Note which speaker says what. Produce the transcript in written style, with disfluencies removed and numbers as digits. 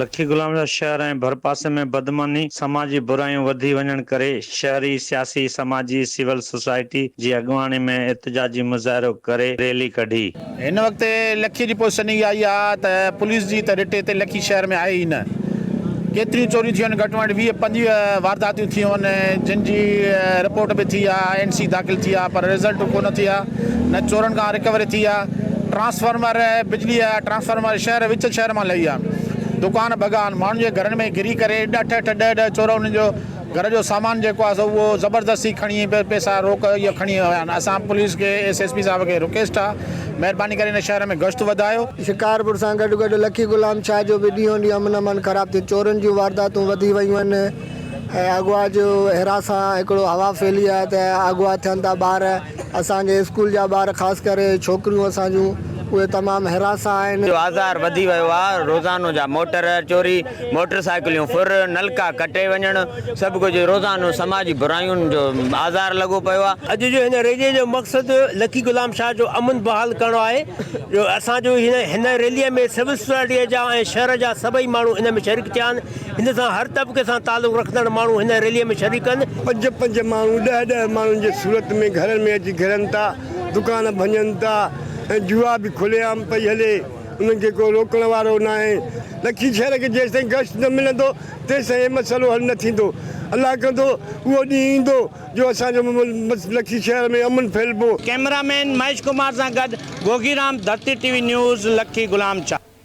Speaker 1: لکي غلام شاهه شهر ۽ ڀرپاسي ۾ بدامني، سماجي برايون وڌي وڃڻ ڪري شهري، سياسي، سماجي، سول سوسائٽي جي اڳواڻي ۾ احتجاجي مظاهرو ڪري ريلي ڪڍي.
Speaker 2: هن وقت لکي جي پوزيشن اها آئي آهي ته پوليس جي ته رٽ هتي لکي شهر ۾ آهي ئي نه. ڪيتريون چوريون ٿيون آهن گهٽ ۾ گهٽ 20 25 وارداتيون ٿيون آهن جن جي رپورٽ به ٿي آهي اين سي داخل ٿي آهي پر رزلٽ ڪونه ٿي آهي نه چورن کان رڪوري ٿي آهي. ٽرانسفارمر بجلي جا ٽرانسفارمر شهر وچ شهر مان لهي ويا دڪان ڀڳا آهن ماڻهن جي گهرن ۾ گهري ڪري اٺ اٺ ڏهه ڏهه چور انهن جو گهر جو سامان جيڪو آهي سو اهو زبردستي کڻي پئسا روڪ اهو کڻي ويا آهن اسان پوليس کي ايس ايس پي صاحب کي رڪويسٽ آهي مهرباني ڪري هن شهر ۾ گشت وڌايو.
Speaker 3: شڪارپور سان گڏ گڏ لکي غلام شاهه جو به ڏينهون ڏينهن امن امان خراب ٿيو چورن جون وارداتون وڌي ويون آهن ۽ اغوا جو هراسان هڪڙو هوا ڦهلي آهي ته اغوا ٿين ٿا ٻار اسان جي اسڪول جا ٻار خاص ڪري ڇوڪريون اسان جون اهي تمام هراسان آهن.
Speaker 4: جو آزار وڌي ويو آ روزانو جا موٽر چوري موٽر سائيڪليون ڦر نلڪا ڪٽي وڃڻ سڀ ڪجهه روزانو سماجي براين جو آزار لڳو پيو آ.
Speaker 5: اڄ جو هن ريلي جو مقصد لکي غلام شاهه جو امن بحال ڪرڻ آهي جو اسان جو هن ريلي ۾ سول سوسائٽي جا ۽ شهر جا سڀئي ماڻهو ان ۾ شريڪ ٿيا آهن. هن سان هر طبقي سان تعلق رکندڙ ماڻهو هن ريلي ۾ شريڪ آهن.
Speaker 6: پنج پنج ماڻهو ڏهه ڏهه ماڻهن جي صورت ۾ گهرن ۾ اچي گهڙن ٿا، دڪان ڀڃن ٿا ۽ جوا به کلي عام پئي هلي، انهن کي ڪو روڪڻ وارو ناهي. لکي شهر کي جيستائين گشت نه ملندو تيستائين هي مسئلو حل نه ٿيندو. الله ڪندو اهو ڏينهن ايندو جو اسان جو لکي شهر ۾ امن ڦهلبو.
Speaker 1: ڪئميرا مين مهيش ڪمار سان گڏ Gogi Ram, Dharti T V news, Lakki Ghulam Shah.